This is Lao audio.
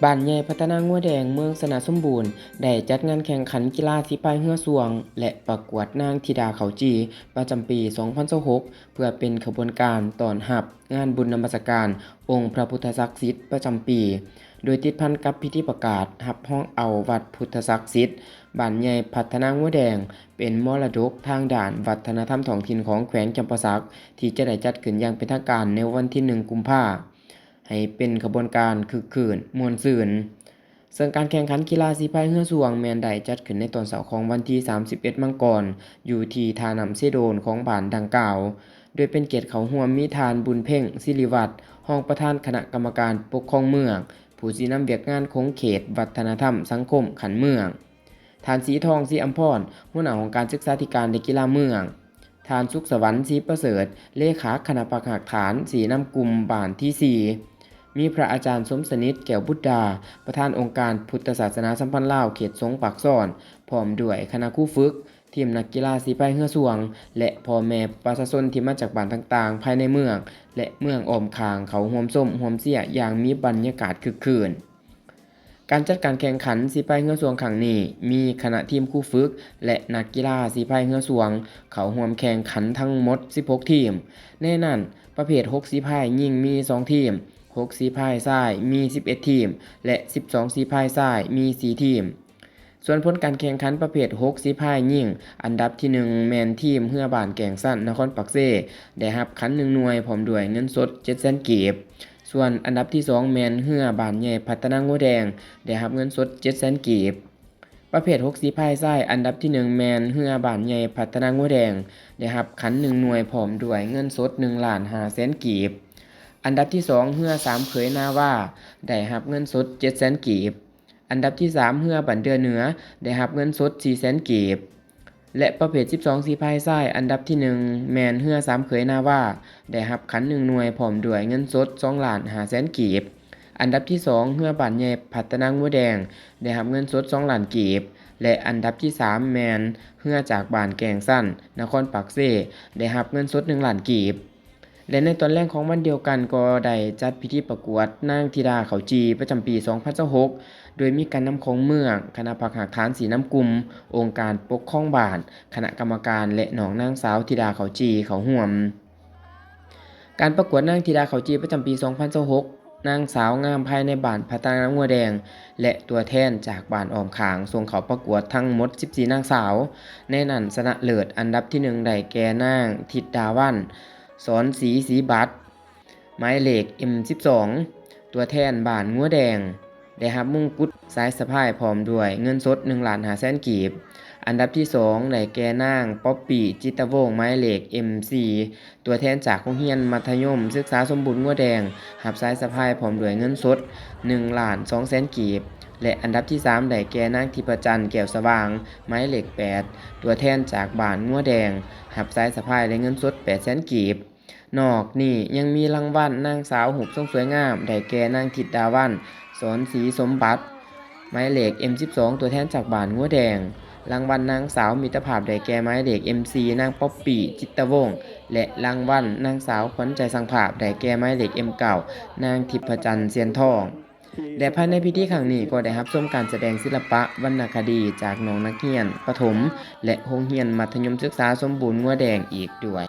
ບ້ານໃຫຍ່ພັດທະນາງົວແດງ ເມືອງຊະນະສົມບູນ ໄດ້ຈັດງານແຂ່ງຂັນກິລາສີພາຍເຮືອຊ່ວງ ແລະ ປະກວດນາງທິດາເຂົ້າຈີ່ ປະຈຳປີສອງພັນຊາວຫົກ ເພື່ອເປັນຂະບວນການຕ້ອນຮັບງານບຸນນະມັດສະການອົງພະພຸດທະສັກສິດປະຈຳປີ, ໂດຍຕິດພັນກັບພິທີປະກາດຮັບຮອງເອົາວັດພຸດທະສັກສິດ ບ້ານໃຫຍ່ພັດທະນາງົວແດງ ເປັນມໍລະດົກທາງດ້ານວັດທະນະທຳທ້ອງຖິ່ນຂອງແຂວງຈຳປາສັກ ທີ່ຈະໄດ້ຈັດຂຶ້ນຢ່າງເປັນທາງການໃນວັນທີໜຶ່ງ ກຸມພາ ໃຫ້ເປັນຂະບວນການຄຶກຄື້ນມ່ວນຊື່ນ. ເຊິ່ງການແຂ່ງຂັນກິລາສີພາຍເຮືອຊ່ວງແມ່ນໄດ້ຈັດຂຶ້ນໃນຕອນເຊົ້າຂອງວັນທີສາມສິບເອັດ ມັງກອນ ຢູ່ທີ່ທ່ານ້ຳເຊໂດນຂອງບ້ານດັ່ງກ່າວ, ໂດຍເປັນກຽດເຂົ້າຮ່ວມມີທ່ານ ບຸນເພັງ ສິລິວັດ ຮອງປະທານຄະນະກຳມະການປົກຄອງເມືອງ, ຜູ້ຊີ້ນຳວຽກງານຂົງເຂດວັດທະນະທຳສັງຄົມຂັ້ນເມືອງ, ທ່ານ ສີທອງ ສີອຳພອນ ຫົວໜ້າຫ້ອງການສຶກສາທິການ ແລະ ກິລາເມືອງ, ທ່ານ ສຸກສະຫວັນ ສີປະເສີດ ເລຂາຄະນະພັກຮາກຖານ ຊີ້ນຳກຸ່ມບ້ານທີສີ່, ມີພະອາຈານ ສົມສະໜິດ ແກ້ວບຸດດາ ປະທານອົງການພຸດທະສາສະໜາສຳພັນລາວເຂດສົງປາກຊອນ ພ້ອມດ້ວຍຄະນະຄູຝຶກ, ທີມນັກກິລາສີພາຍເຮືອຊ່ວງ ແລະ ພໍ່ແມ່ປະຊາຊົນທີ່ມາຈາກບ້ານຕ່າງໆພາຍໃນເມືອງ ແລະ ເມືອງອ້ອມຂ້າງ ເຂົ້າຮ່ວມຊົມຮ່ວມເຊຍຢ່າງມີບັນຍາກາດຄຶກຄື້ນ. ການຈັດການແຂ່ງຂັນສີພາຍເຮືອຊ່ວງຄັ້ງນີ້ ມີຄະນະທີມຄູຝຶກ ແລະ ນັກກິລາສີພາຍເຮືອຊ່ວງ ເຂົ້າຮ່ວມແຂ່ງຂັນທັງໝົດສິບຫົກທີມ. ໃນນັ້ນ, ປະເພດຫົກສີພາຍຍິງມີສອງທີມ, ຫົກສີພາຍຊາຍມີສິບເອັດທີມ ແລະ ສິບສອງສີພາຍຊາຍມີສີ່ທີມ. ສ່ວນຜົນການແຂ່ງຂັນປະເພດຫົກສີພາຍຍິງ, ອັນດັບທີໜຶ່ງແມ່ນທີມເຮືອບ້ານແກ້ງຊັນ ນະຄອນປາກເຊ ໄດ້ຮັບຂັນໜຶ່ງໜ່ວຍ ພ້ອມດ້ວຍເງິນສົດເຈັດແສນກີບ. ສ່ວນອັນດັບທີສອງແມ່ນເຮືອບ້ານໃຫຍ່ພັດທະນາງົວແດງ ໄດ້ຮັບເງິນສົດເຈັດແສນກີບ. ປະເພດຫົກສີພາຍຊາຍ, ອັນດັບທີໜຶ່ງແມ່ນເຮືອບ້ານໃຫຍ່ພັດທະນາງົວແດງ ໄດ້ຮັບຂັນໜຶ່ງໜ່ວຍ ພ້ອມດ້ວຍເງິນສົດໜຶ່ງລ້ານຫ້າແສນກີບ. ອັນດັບທີສອງ ເຮືອສາມເຂີຍນາວາ ໄດ້ຮັບເງິນສົດເຈັດແສນກີບ. ອັນດັບທີສາມ ເຮືອບ້ານເດື່ອເໜືອ ໄດ້ຮັບເງິນສົດສີ່ແສນກີບ. ແລະ ປະເພດສິບສອງສີພາຍຊາຍ, ອັນດັບທີໜຶ່ງແມ່ນເຮືອສາມເຂີຍນາວາ ໄດ້ຮັບຂັນໜຶ່ງໜ່ວຍ ພ້ອມດ້ວຍເງິນສົດສອງລ້ານຫ້າແສນກີບ. ອັນດັບທີສອງ ເຮືອບ້ານໃຫຍ່ພັດທະນາງົວແດງ ໄດ້ຮັບເງິນສົດສອງລ້ານກີບ ແລະ ອັນດັບທີສາມແມ່ນເຮືອຈາກບ້ານແກ້ງຊັນ ນະຄອນປາກເຊ ໄດ້ຮັບເງິນສົດໜຶ່ງລ້ານກີບ. ແລະ ໃນຕອນແລງຂອງວັນດຽວກັນ ກໍໄດ້ຈັດພິທີປະກວດນາງທິດາເຂົ້າຈີ່ ປະຈຳປີສອງພັນຊາວຫົກ ໂດຍມີການນຳຂອງເມືອງ, ຄະນະພັກຮາກຖານຊີ້ນຳກຸ່ມ, ອົງການປົກຄອງບ້ານ, ຄະນະກຳມະການ ແລະ ນ້ອງນາງສາວທິດາເຂົ້າຈີ່ເຂົ້າຮ່ວມ. ການປະກວດນາງທິດາເຂົ້າຈີ່ປະຈຳປີສອງພັນຊາວຫົກ ນາງສາວງາມພາຍໃນບ້ານພັດທະນາງົວແດງ ແລະ ຕົວແທນຈາກບ້ານອ້ອມຂ້າງ ສົ່ງເຂົ້າປະກວດທັງໝົດສິບສີ່ນາງສາວ. ໃນນັ້ນຊະນະເລີດອັນດັບທີໜຶ່ງໄດ້ແກ່ນາງທິດດາວັນ ສອນສີ ສີບັດ ໝາຍເລກ ເອັມສິບສອງ ຕົວແທນບ້ານງົວແດງ ໄດ້ຮັບມົງກຸດສາຍສະພາຍພ້ອມດ້ວຍເງິນສົດໜຶ່ງລ້ານຫ້າແສນກີບ. ອັນດັບທີສອງໄດ້ແກ່ນາງ ປັອບປີ ຈິດຕະວົງ ໝາຍເລກ ເອັມສີ່ ຕົວແທນຈາກໂຮງຮຽນມັດທະຍົມສຶກສາສົມບູນງົວແດງ ຮັບສາຍສະພາຍພ້ອມດ້ວຍເງິນສົດໜຶ່ງລ້ານສອງແສນກີບ ແລະ ອັນດັບທີສາມໄດ້ແກ່ນາງທິບພະຈັນ ແກ້ວສະຫວ່າງ ໝາຍເລກ ແປດ ຕົວແທນຈາກບ້ານງົວແດງ ຮັບສາຍສະພາຍ ແລະ ເງິນສົດແປດແສນກີບ. ນອກນີ້ຍັງມີລາງວັນນາງສາວຮູບຊົງສວຍງາມ ໄດ້ແກ່ນາງທິດດາວັນ ສອນສີສົມບັດ ໝາຍເລກ ເອັມສິບສອງ ຕົວແທນຈາກບ້ານງົວແດງ, ລາງວັນນາງສາວມິດຕະພາບ ໄດ້ແກ່ໝາຍເລກ ເອັມສີ່ ນາງ ປັອບປີ ຈິດຕະວົງ ແລະ ລາງວັນນາງສາວຂວັນໃຈຊ່າງພາບ ໄດ້ແກ່ໝາຍເລກ ເອັມເກົ້າ ນາງທິບພະຈັນ ຊຽນທອງ. ແລະ ພາຍໃນພິທີຄັ້ງນີ້ກໍໄດ້ຮັບຊົມການສະແດງສິລະປະວັນນະຄະດີຈາກນ້ອງນັກຮຽນປະຖົມ ແລະ ໂຮງຮຽນມັດທະຍົມສຶກສາສົມບູນງົວແດງອີກດ້ວຍ.